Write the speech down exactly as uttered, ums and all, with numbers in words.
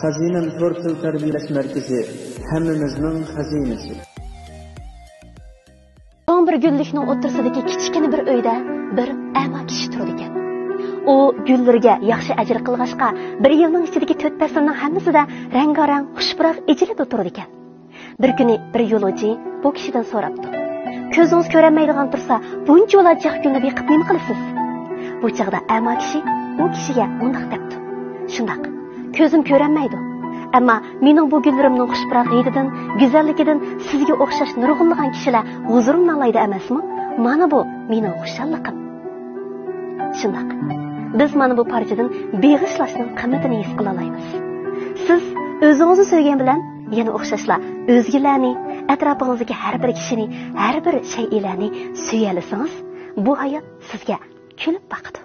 خەزىنەم تور تىل تەربىيەلەش مەركىزى، ھەممىمىزنىڭ خەزىنىسى. چوڭ بىر گۈللۈكنىڭ ئوتتۇرىسىدىكى كىچىككىنە بىر ئۆيدە بىر ئەما كىشى تۇرىدىكەن. ئۇ گۈللىرىگە ياخشى ئەجىر قىلغاچقا، بىر يىلنىڭ ئىچىدىكى تۆت پەسىلنىڭ ھەممىسىدە رەڭگارەڭ خۇش پۇراق ئېچىلىپ تۇرىدىكەن. بىر كۈنى بىر يولۇچى بۇ كىشىدىن سوراپتۇ: «كۆزىڭىز كۆرەلمەيدىغان تۇرسا، بۇنچىۋالا جىق گۈلنى بېقىپ نېمە قىلىسىز؟» بۇ چاغدا ئەما كىشى ئۇ كىشىگە مۇنداق دەپتۇ: «شۇنداق، كۆزۈم كۆرەلمەيدۇ. ئەمما مېنىڭ بۇ گۈللىرىمنىڭ خۇش پۇراق ھىدىدىن، گۈزەللىكىدىن سىزگە ئوخشاش نۇرغۇنلىغان كىشىلەر ھۇزۇرلىنالايدۇ ئەمەسمۇ؟ مانا بۇ مېنىڭ خۇشاللىقىم.» شۇنداق، بىز مانا بۇ پارچىدىن بېغىشلاشنىڭ قىممىتىنى ھېس قىلالايمىز. سىز ئۆزىڭىزنى سۆيگەن بىلەن يەنە ئوخشاشلا ئۆزگىلەرنى، ئەتراپىڭىزدىكى ھەر بىر كىشىنى، ھەر بىر شەيئىلەرنى سۆيەلىسىڭىز، بۇ ھايات سىزگە كۈلۈپ باقىدۇ.